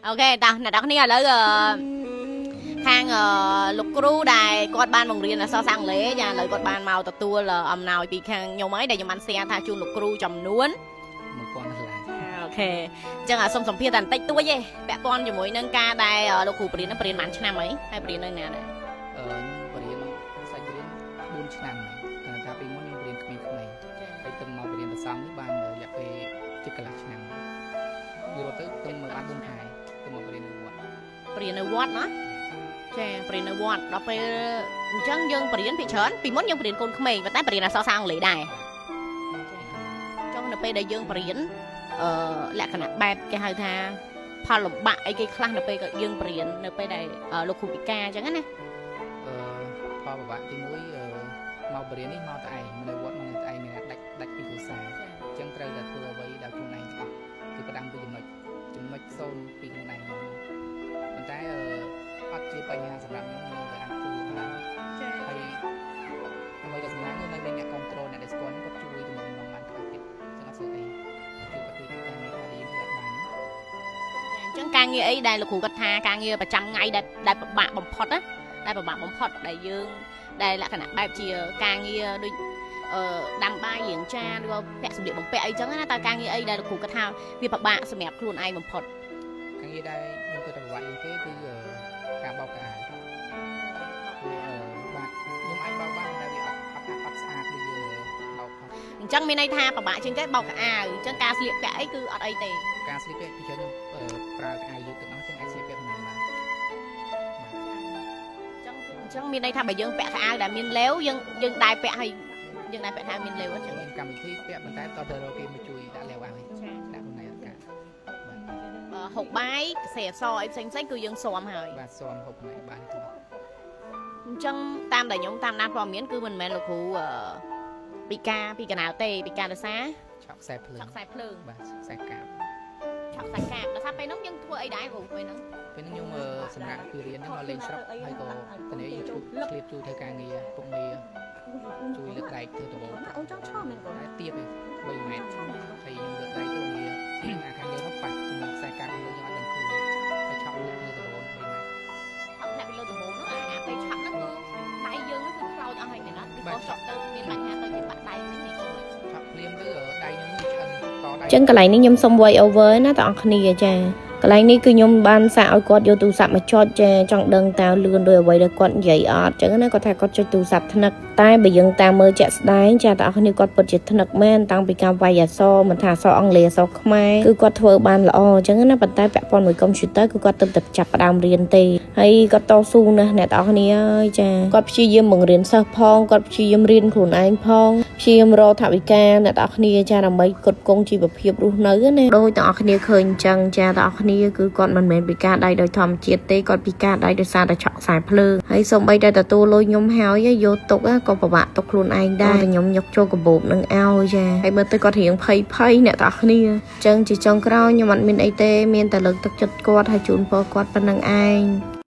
OK តោះអ្នកនរគ្នាឥឡូវអឺខាងអឺលោកគ្រូដែលគាត់បានបង្រៀនអក្សរសាស្ត្រអង់គ្លេសចាឥឡូវគាត់បានមកទទួលអំណោយពីខាងខ្ញុំហើយដែលខ្ញុំបាន share ថាជូនលោកគ្រូចំនួន 1000ដុល្លារ OK អញ្ចឹងអាសុំសម្ភារតែបន្តិចតួចទេពាក់ព័ន្ធជាមួយនឹងការដែលលោកគ្រូបរៀនហ្នឹងបរៀនប៉ុន្មានឆ្នាំអីហើយបរៀននៅណាដែរ អឺខ្ញុំបរៀនសាច់រៀន4ឆ្នាំហើយគាត់ថាពីមុនខ្ញុំបរៀនក្មេងៗហើយទៅមកបរៀនប្រសងនេះបានរយៈពេលជិតកន្លះឆ្នាំយល់ទៅទៅមកបាន4ខែទៅមកបរៀននៅវត្ត បរៀននៅវត្តណាចាបរៀននៅវត្តដល់ពេលអញ្ចឹងយើងបរៀនពីច្រើនពីមុនយើងបរៀនកូនក្មេងប៉ុន្តែបរៀនអក្សរសាស្ត្រអង់គ្លេសដែរចុះនៅពេលដែលយើងបរៀនអឺលក្ខណៈបែបគេហៅថាផលលំបាកអីគេខ្លះនៅពេលក៏យើងបរៀននៅពេលដែលលោកគ្រូពិការអញ្ចឹងណា អឺផលពិបាកទី1អឺមកបរៀននេះមកតែឯងមកនៅវត្តមកនៅតែឯងមានដាច់ដាច់ពីគ្រួសារអញ្ចឹងត្រូវតែធ្វើអ្វីដោយខ្លួនឯងទាំងអស់គឺផ្ដាំពីចំណុចចំណុចសូន្យពីខ្លួនឯងមកប៉ុន្តែអឺអត់ជាបញ្ហាសម្រាប់ខ្ញុំខ្ញុំទៅអាចធ្វើបាន ចា ហើយអ្វីដែលសំខាន់គឺនៅមានអ្នកគ្រប់គ្រងអ្នកដែលស្គាល់គាត់ជួយទំនាក់ទំនងបានខ្លះទៀតចឹងអត់សូវអីជួយគាត់ជួយការងារខ្លះដែលយើងធ្វើអត់បាន អញ្ចឹងការងារអីដែលលោកគ្រូគាត់ថាការងារប្រចាំថ្ងៃដែលដែលពិបាកបំផុតណាដែលពិបាកបំផុតដែលយើងដែលលក្ខណៈបែបជាការងារដូចអឺដាំបាយលាងចានឬក៏ពាក់សម្លៀកបំពាក់អីចឹងណាតើការងារអីដែលលោកគ្រូគាត់ថាវាពិបាកសម្រាប់ខ្លួនឯងបំផុត ការងារដែលខ្ញុំគិតថាពិបាកជាងគេគឺការបោកខោអាវព្រោះបាទខ្ញុំអាចបោកបានតែវាអត់អត់អត់ស្អាតដូចយើងបោកផង អញ្ចឹងមានន័យថាពិបាកជាងគេបោកខោអាវអញ្ចឹងការស្លៀកពាក់អីគឺអត់អីទេ ការស្លៀកពាក់ពីច្រើនខ្ញុំប្រើខោអាវយឺតទាំងអស់ចឹងអាចស្លៀកពាក់ខ្លួនឯងបាន អញ្ចឹងមានន័យថាបើយើងពាក់ខោអាវដែលមានលេវយើងយើងដែរពាក់ឲ្យយើងដែរពាក់ខោអាវមានលេវអញ្ចឹង មានកម្មវិធីពាក់ប៉ុន្តែតើទៅរកគេមកជួយដាក់លេវឲ្យដាក់ខ្លួនឯងអត់កើតបាទ បើហូបបាយសរសេរអក្សរអីផ្សេងផ្សេងគឺយើងស៊ាំហើយ បាទស៊ាំហូបខ្លួនឯងបានទាំងអស់ អញ្ចឹងតាមដែលខ្ញុំតាមដានព័ត៌មានគឺមិនមែនលោកគ្រូអឺពិការពីកណ្ដាលទេពិការដោយសារ ឆក់ខ្សែភ្លើង ឆក់ខ្សែភ្លើង បាទខ្សែកាប ឆក់ខ្សែកាបដោយសារពេលហ្នឹងយើងធ្វើអីដែរគ្រូពេលហ្នឹង ពេលហ្នឹងខ្ញុំសម្រាប់ពីរៀនហ្នឹងមកលេងស្រុកហើយក៏តនេះយើងជួយឆ្លៀតជួយធ្វើការងារពុកមេជួយលើកដែកធ្វើដំបូល អូនចង់ឈរមែនកូន តែទៀបឯង3ម៉ែត្រហើយខ្ញុំលើកដែកទៅវាអាខាងលើនោះប៉ះជាមួយខ្សែកាបលើយើងអត់ដឹងខ្លួនហើយឆក់លាក់លើដំបូល3ម៉ែត្រ ឆក់អ្នកពីលើដំបូលហ្នឹងអាពេលឆក់ហ្នឹងគឺដៃយើងហ្នឹងគឺខ្លោចអស់ហើយមែនអត់ឬក៏ឆក់ទៅមានបញ្ហាទៅជាបាក់ដៃវិញនេះគ្រូ ឆក់ភ្លាមទៅដៃខ្ញុំវាឆ្អិនកដៃ ចឹងកន្លែងនេះខ្ញុំសុំ voice over ណាបងប្អូនគ្នាចាកន្លែងនេះគឺខ្ញុំបានសាកឲ្យគាត់យកទូរស័ព្ទមកចុចចាចង់ដឹងតើលឿនដោយអ្វីដែលគាត់និយាយអត់ចឹងណាគាត់ថាគាត់ចុចទូរស័ព្ទថ្នឹកតែបើយើងតាមមើលជាក់ស្ដែងចាបងប្អូនគ្នាគាត់ពិតជាថ្នឹកមែនតាំងពីការវាយអក្សរមិនថាអក្សរអង់គ្លេសអក្សរខ្មែរគឺគាត់ធ្វើបានល្អចឹងណាប៉ុន្តែពាក់ព័ន្ធមួយកុំព្យូទ័រគឺគាត់ទើបតែចាប់ផ្ដើមរៀនទេហើយគាត់តស៊ូណាស់អ្នកទាំងអស់គ្នាអើយចាគាត់ព្យាយាមបង្រៀនសិស្សផងគាត់ព្យាយាមរៀនខ្លួនឯងផងព្យាយាមរកថវិកាអ្នកទាំងអស់គ្នាចាដើម្បីផ្គត់ផ្គង់ជីវភាពរស់នៅណាដោយទាំងអស់គ្នាឃើញអញ្ចឹងចាទាំងអស់គ្នាគឺគាត់មិនមែនពិការដៃដោយធម្មជាតិទេគាត់ពិការដៃដោយសារតែឆក់ខ្សែភ្លើងហើយសូម្បីតែទទួលលុយខ្ញុំហើយយកទុកក៏ពិបាកទុកខ្លួនឯងដែរតែខ្ញុំយកចូលកាបូបនឹងឲ្យចាហើយមើលទៅគាត់រៀងភ័យភ័យអ្នកទាំងអស់គ្នាអញ្ចឹងជាចុងក្រោយខ្ញុំអត់មានអីទេមានតែលើកទឹកចិត្តគាត់ហើយជូនពរគាត់ប៉ុណ្្នឹងឯង។